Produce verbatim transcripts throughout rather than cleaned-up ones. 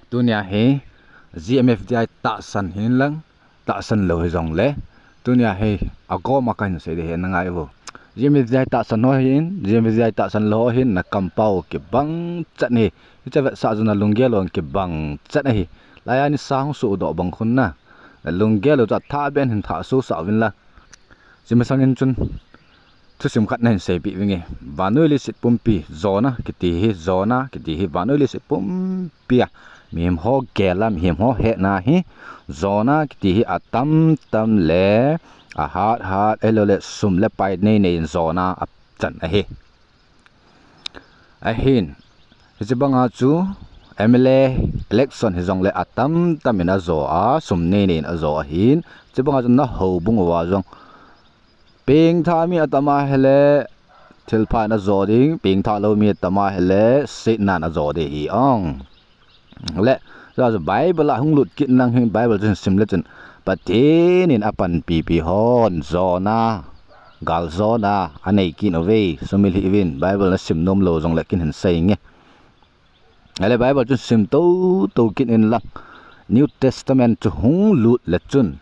Tunia hi G M F D I tahsan hinlang, tahsan lou hijongle, tunia hi agom a kahin sei ding ahi, na ngai uvo. G M F D I tahsan ho hin, G M F D I tahsan lou ho hin, na kampao kibang chat ahi. Hiche vetsah chu na lunggel u kibang chat ahi. Laiya nisa hung sodoh bang khun na, na lunggel u chu athah beh in hin thah sosah uvin lang. Hiche masang in chun thusim khat nahin seipeh vinge. Vannoi leiset pumpi jona kiti hi, jona kiti hi vannoi leiset pumpi a mihem ho gel a, mihem ho hetna hi, jona kiti hi atam tam le ahat hat, ahilouleh sum le pai nei nei in jona achan ahi. Ahin, hiche banga chu M L A election hijongle atam tam in ajo a, sum nei nei in ajo ahin, hiche banga chu na houbung uva jong pengthah mi atam ahile thilpha in ajo ding, pengthah lou mi atam ahile setna in ajo ding ahi ong. Le, chua chu Bible a hung lut kit nang hin, Bible chu sim le chun, Pathen in apanpi pi hon jona, gal jona anei kit uve, sumil hih uvin, Bible na sim nom lou jongle kin hin sei inge. Ahile Bible chu sim tou tou kit in lang, New Testament chu hung lut le chun,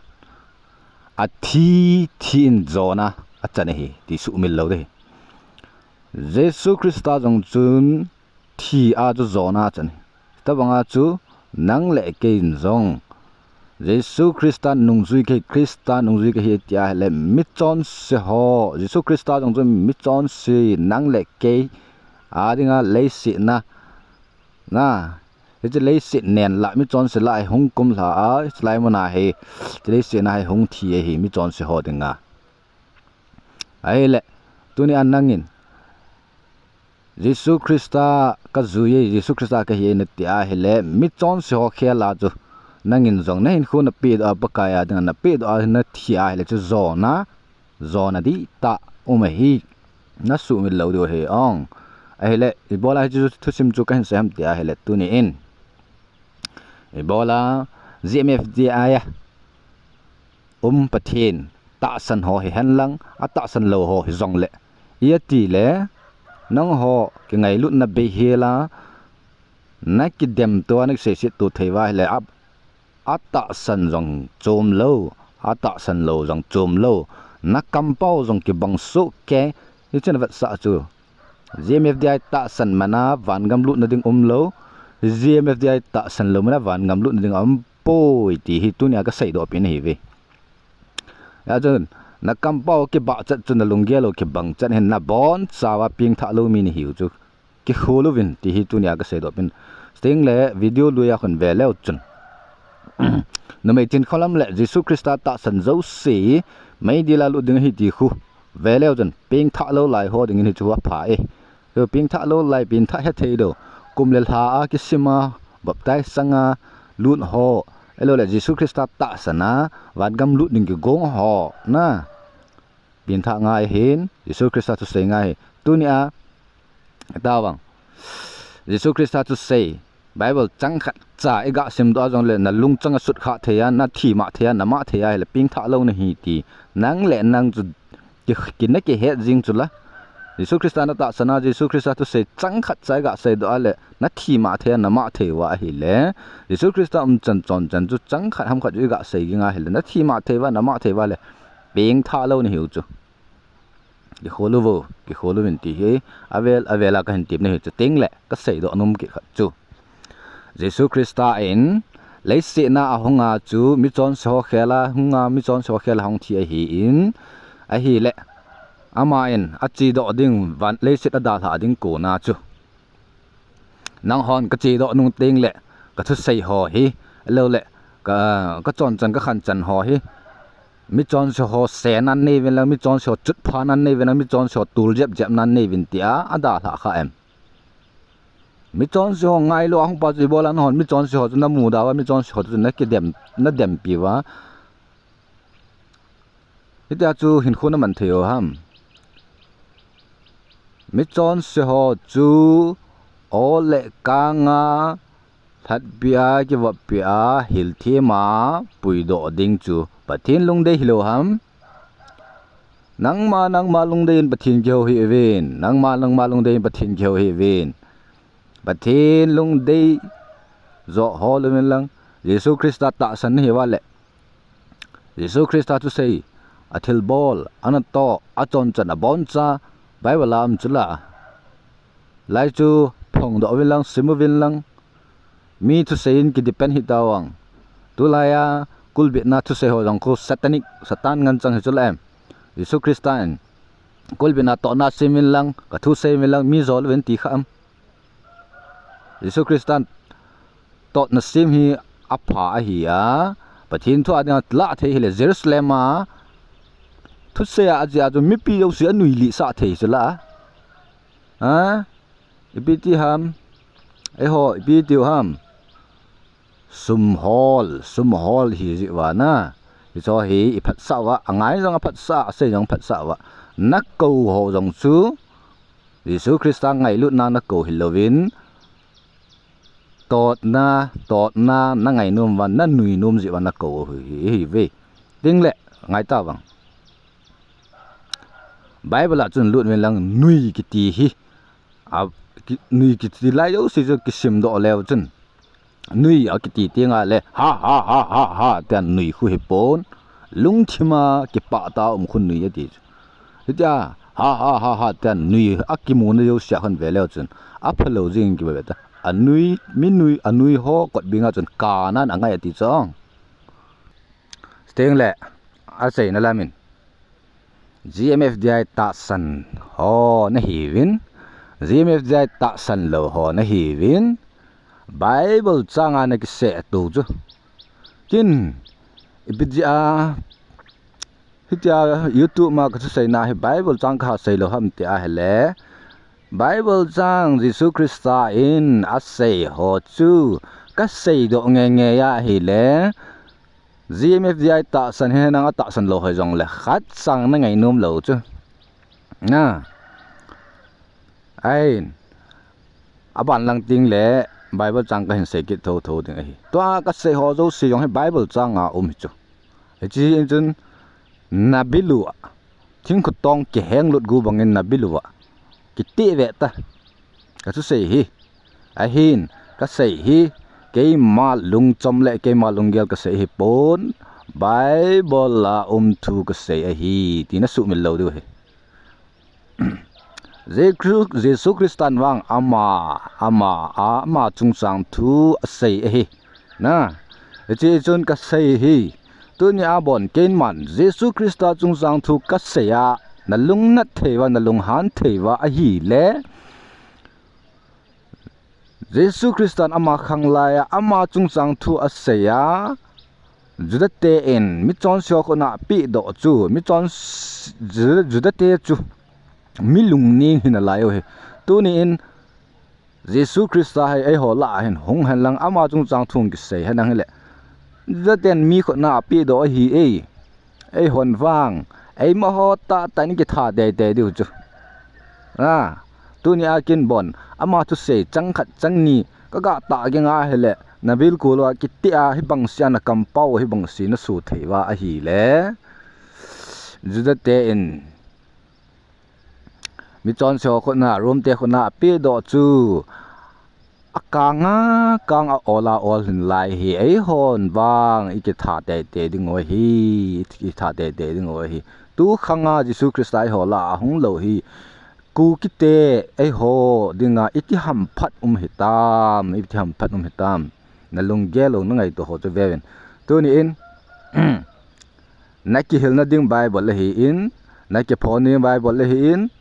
athi thi in jona achan ahi ti sumil lou ding ahi. Jesu Christa jong chun thi a chu jona achan ahi. Hitobanga chu nang le kei in jong Jesu Christa nungjui kahi, Christa nungjui kahi ti ahile michonse ho, Jesu Christa jong chu michonse, nang le kei a dinga leiset na, na, hiche leiset nen lah, michonse lah hi hung kumlha a, hiche lai muna hi, hiche leiset na hi hung thi ahi, michonse ho dinga. Ahile, tunia nangin Jesu Christa kajui e, Jesu Christa kahi e nati ahile, michonse ho khel a chu nangin jong nahinkho napehdoh a, Pakai a dinga napehdoh a nathi ahile chu jona, jona dihtah um ahi, na sumil lou diu ahi ong. Ahile, ibola hiche thusim chu kahin sei ham ti ahile, tuni in ibola G M F D I a um Pathen tahsan ho hihen lang, atahsan lou ho hijongle, iti le, nangho kingailutna beihel a, nakidemto a, nakiseiset to thei uva ahile, a, atahsan jong chom lou, atahsan lou jong chom lou, na kampao jong kibang soh kei, hiche na vetsah chu G M F D I tahsan mana vangam lutna ding um lou, G M F D I tahsan lou mana vangam lutna ding a um poi ti hi tunia kaseidoh pen ahiuve. Hijeh chun, na kampao kibang chat chun na lunggel u kibang chat hin, nabonchauva pengthah lou mi nahiu chu kikhol uvin ti hi tunia kaseidoh pen. Chutengle video lui a khun ve leu chun, numei thinkholam le Jesu Christa tahsan jouse meidil a lut ding ahi ti khu ve leu chun, pengthah lou lai ho dingin hichu apha e. Pengthah lou lai, pengthah hethei lou, kum le lha a kisim a, baptize chang a lut ho, ahilouleh Jesu Christa tahsan a vangam lut ding kigong ho, na, pengthah ngai ahin, Jesu Christa thusei ngai ahi. Tunia, tavang, Jesu Christa thusei, Bible chang khat cha iga simdoh a jongle, na lungchang a sutkhah thei a, nathi mah thei a, namah thei a ahile, pengthah lou nahi ti nang le nang chu ki, ki, nakihet jing chu la. Jesu Christa natahsan a, Jesu Christa thusei chang khat cha iga seidoh a le, nathi mah thei a, namah thei uva ahile, Jesu Christa umchan chonchan chu chang khat ham khat chu iga sei ging ahile, nathi mah thei uva, namah thei uva le, pengthah lou nahiu chu. Kikhol uvo, kikhol uvin ti hi avel avel a kahin tepna ahi. Chutengle kaseidoh nom kit khat chu, Jesu Christa in leiset na ahung a chu michonse ho khel a hung a, michonse ho khel a hung thi ahin, ahile, aman achedoh ding van leiset adalhah ding kona chu, nanghon kachedoh nung tengle, kathusei ho hi, ahilouleh ka, kachonchan, kakhanchan ho hi, michonse ho sena neiuvin lang, michonse ho chutphana neiuvin lang, michonse ho tuljep jepna neiuvin tia adalhah kha em? Michonse ho ngailou a hung pa chu ibola nanghon michonse ho chu namuda uva, michonse ho chu nakidem, nadempi uva, hitia chu hinkho naman thei u ham? Michonse ho chu ol le kang a, lhatpi a, kivoppi a, hilthem a puidoh ding chu Pathen lungdei hilou ham? Nangma, nangma lungdei in Pathen kihou hih uvin, nangma, nangma lungdei in Pathen kihou hih uvin. Pathen lungdei jo hol uvin lang, Jesu Christa tahsan nahi uva le, Jesu Christa thusei, athilbol, anatoh, achonchan, aboncha, Bible a um chu la. Lai chu phongdoh uvin lang, sim uvin lang. Mi thusei in kidepend hita uvang. Tulai a kulbitna thusei ho jong khu satanic, Satan ngen chang hi chu la em. Jesu Christa in kulbitna tohna sim uvin lang, ka thusei uvin lang, mi jol uvin ti kha am. Jesu Christa in tohna sim hi apha ahi a, Pathen thu a dinga lah thei hile Jerusalem a thusei a ajeh a chu mipi jouse anui lih sah thei chu la. Ha? Ipi ti ham? Eiho, ipi tiu ham? Sum hol, sum hol hi jeh uva na. Hicho hi iphatsah uva, angai jong aphatsah, asei jong aphatsah uva. Nakou ho jong chu Jesu Christa ngailutna nakou hilouvin, totna, totna, nangainom uva, nanui nom jeh uva nakou u hi, hi ve. Tingle, ngai ta vang. Bible a chun lut uvin lang nui kiti hi. A, ki, nui kiti lai jouse chu kisimdoh leu chun. Nui akiti tengle, ha, ha, ha, ha, ha, tia nui khu hipon. Lungthima kipah tah a um khu nui ati chu. Hitia, ha, ha, ha, ha, tia nui akimuna jouse a khun ve leu chun. Aphalou jing kive ta. Anui, mi nui, anui ho kot bing a chun kanan angai ati chu. Tingle, aseina lamin. G M F D I tahsan ho nahiuvin, G M F D I tahsan lou ho nahiuvin, Bible chang a nakisei tou chu. Kin, ipi jeh a, hitia YouTube ma kathuseina hi Bible chang kaha sei lou ham ti ahile, Bible chang Jesu Christa in asei ho chu kaseidoh ngeingei ahile, G M F D I tahsan hi nang atahsan lou hoi jongle khat chang nangainom lou chu. Na. Ahin. Aban lang tingle Bible chang kahin sei kit thotho ding ahi. Tua kasei ho jouse jong hi Bible chang a um hi chu. Hiche in chun nabil u a, thingkhutong kihenglut gu bangin nabil u a, kiti ve ta. Kathusei hi. Ahin, kasei hi, keima lungchom le keima lunggel kasei hipon, Bible a um thu kasei ahi, ti nasuhmil lou diu ahi. Jesu, Jesu Christan vang ama, ama, ama chungchang thu asei ahi. Na, hiche chun kasei hi, tunia bon keiman Jesu Christa chungchang thu kasei a, nalungnat thei uva, nalunghan thei uva ahile, Jesu Christan ama khanglai a, ama chungchang thu asei a, Juda te in michonse ho khut a apehdoh chu, michon, Juda, Juda te chu mi lungning hina lai u ahi. Tuni in Jesu Christa hi eiho lah a hin hung hen lang ama chungchang thu kisei hen lang hile, Juda ten mi khut a apehdoh ahi e. Eihon vang, eima ho tahtah in kitha teitei diu chu. A, tunia kin bon, ama thusei chang khat chang ni, kaga tah ging ahile, nabilkol uva kiti a, hibang sea nakampau, hibang sea naso thei uva ahile, Juda te in michonse ho khut a, Rome te khut a apehdoh chu, akang a, kang a ol a ol hin lai hi, eihon vang ikitha teitei diu ahi, ikitha teitei diu ahi. Tu khang a Jesu Christa eiho lah a hung lou hi, Kuki te eiho dinga iti hamphat um hitam, iti hamphat um hitam. Nalunggel lou nangaito ho chu veuvin. Tuni in, nakihilna ding Bible ahin, nakiphon ding Bible ahin,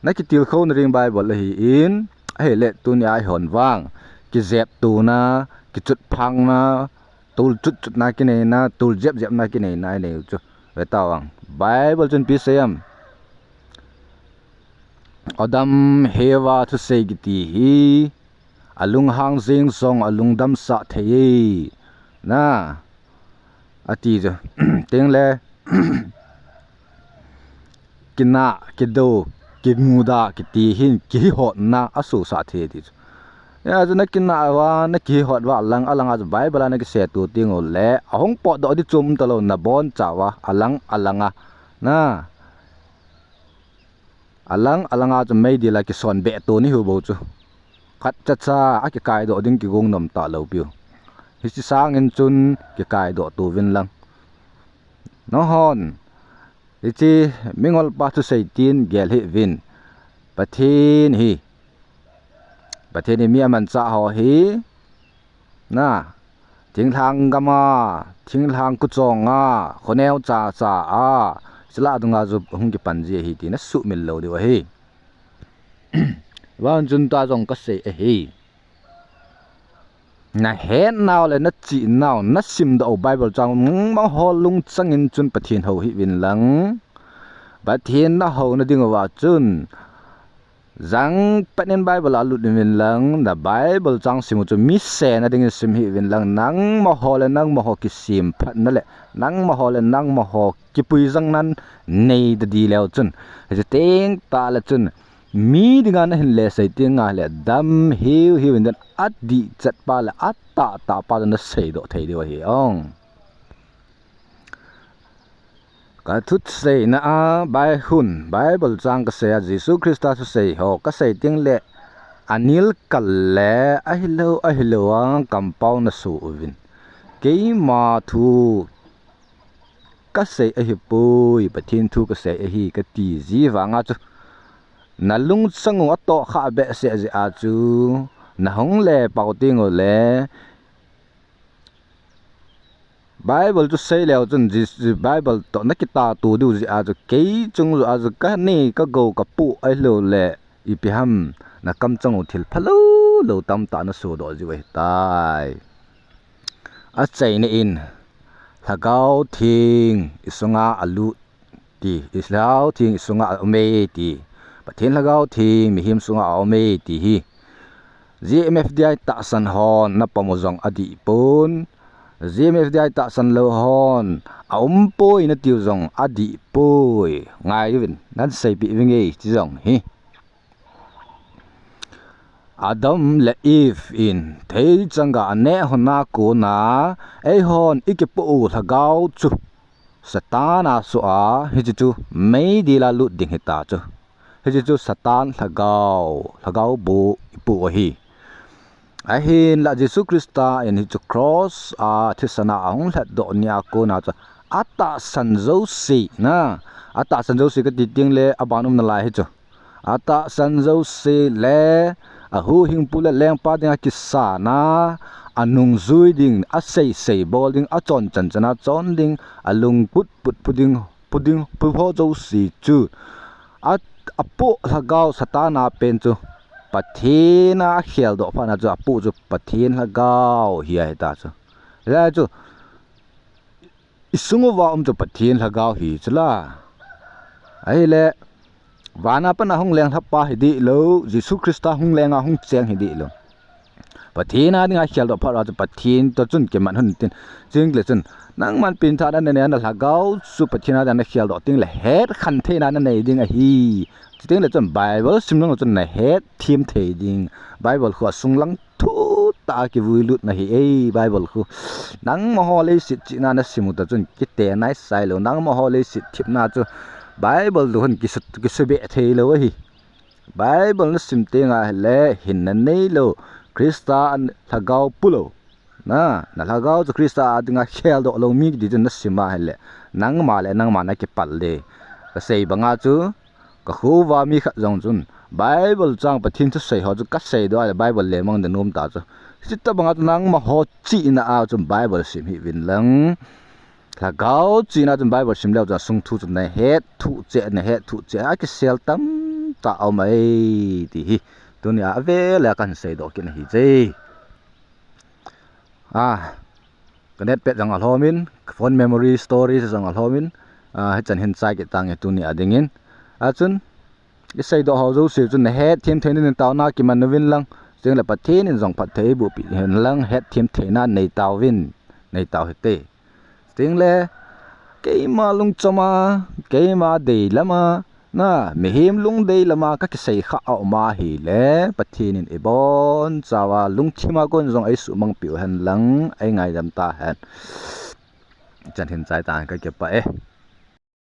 nakitilkhouna ding Bible ahin, ahile tunia eihon vang, kijeptona, kichutphangna, tol chutchutna kineina, tol jepjepna kineina inei u chu. Ve tavang, Bible chun ipi asei em? Adam Heva thusei kiti hi, alunghang jeng jong alungdamsah thei e. Na, ati chu. Tengle, kinah, kidou, kimuda kiti hin kihihotna asosah thei ti chu. Hijeh chun nakinah uva, nakihihot uva, alang, alanga chu Bible a nakiseito tengule, ahung potdoh ding chom talou, nabonchauva, alang, alanga. Na, alang, alanga chu meidil a kisonbeh to nahiu bou chu. khat chacha a kikaidoh ding kigong nom talou piu. Hiche sangin chun kikaidoh touvin lang. Nanghon, hiche mingol pa thusei tin gel hih uvin. Pathen hi, Pathen hi mi amanchah ho hi, na, thinglhang gama, thinglhang kuchonga, khoneo chacha a, chule adunga chu hung kipan ji ahi ti nasuhmil lou diu ahi. Vang chun tua jong kasei ahi. Nahetnau le nachihnau, nasimdoh u Bible chang nangma ho lungchangin chun Pathen hou hih uvin lang. Pathen nahouna diuva chun, jangpet in Bible a lut uvin lang, na Bible chang sim u chu mi sena dingin sim hih uvin lang, nangma ho le nangma ho kisemphatna le, nangma ho le nangma ho kipuijangna nei dadi leu chun, hiche teng tah le chun, mi dinga nahin le sei tenga le dam hiu hiu in den, adihtah pa le atahtah pa naseidoh thei diu ahi ong. Kathuseina a Bible chang kasei a, Jesu Christa thusei ho kasei teng le anil kal le ahilou ahilou a kampao naso uvin. Keima thu kasei ahipoi, Pathen thu kasei ahi kati ji vanga chu, nalungchang u atohkhah behseh jeh a chu, nahung le pao teng u le Bible chu sei leu chun, Bible toh nakitah to diu jeh a chu, kei chung joh a chu, kanei kagou kapoh ahilou le ipi ham, nakamchang u thil phalou lou tamtah nasodoh jiu ahitai. Achaina in, Lhagao Theng isunga alut ti, Lhagao Theng isunga aume ti, Pathen Lhagao Theng mihem sunga aume ti hi GMFDI tahsan hon napom u jong adihpon, GMFDI tahsan lou hon aumpoi natiu jong adihpoi. Ngai uvin, naseipeh uvinge, hiche jong hi Adam le Eve in theichanga aneh lhona kona, eihon ikipoh u lhagao chu Satan a soh a, hiche chu meidil a lut ding hita chu. Hiche chu Satan lhagao, lhagao bu ipoh u ahi. Ahinla Jesu Christa in hiche cross a thisan a ahung lhatdoh nia kona chu atahsan jouse, na, atahsan jouse kati teng le aban umna lai hichu, atahsan jouse le ahuhhingpu le lengpa dinga kisana, anungjui ding, aseisei bol ding, achon chanchan a chon ding, alungput put pu ding, pu ding, pu ho jouse chu, a, apoh lhagao Satan a pen chu Pathen a akheldoh phatna chu apoh chu Pathen lhagao hi ahita chu. Hijeh chu isung uva um chu Pathen lhagao hi chula. Ahile, vana pat a hung lenglhapa hideh lou, Jesu Christa hung lenga hung cheng hideh lou, Pathen a dinga kheldoh phat uva chu Pathen toh chun kiman hon tin. Chutengle chun, nangman pengtha nanei a nalhagao chu Pathen a dinga nakheldoh tengle hetkhen theina nanei ding ahi. Chutengle chun Bible sim jong chun nahetthem thei ding. Bible khu asunglang thutah a kivuilut nahi e, Bible khu. Nangma ho leiset chihna nasim u toh chun kitenai sailou. Nangma ho leiset thepna chu Bible toh hon kisu, kisubeh theilou ahi. Bible nasim tenga hile hinna neilou, Christa a lhagao pulou, na, nalhagao chu Christa a dinga kheldoh lou mi kiti chu nasim a hile, nangma le nangma nakipal ding. Kasei banga chu, kakho uva mi khat jong chun Bible chang Pathen thusei ho chu kaseidoh a le Bible le mang ding nom ta chu. Hitobanga chu nangma ho chihna a chun Bible sim hih uvin lang. Lhagao chihna chun Bible sim leu chun asung thu chu nahetthuh cheh, nahetthuh cheh, akisel tamtah aum e ti hi tunia avel a kahin seidoh kit ahi je. A, ka net pet jong alhomin, ka phone memory storage jong alhomin, a, hichan hin chai kit tange tunia dingin. Achun, iseidoh ho jouse chun nahetthem thei dingin taona kiman uvin lang, chutengle Pathen in jong phatthei eibohpeh hen lang hetthem theina neitauvin, neitau hite. Chutengle, keima lungchoma, keima deilama, na, mihem lungdei lama kakisei kha aum ahile, Pathen in ibonchauva lungthima kon jong eisuhmangpeh u hen lang, eingaidam tahen. Chan hin chai tang, kakipah e.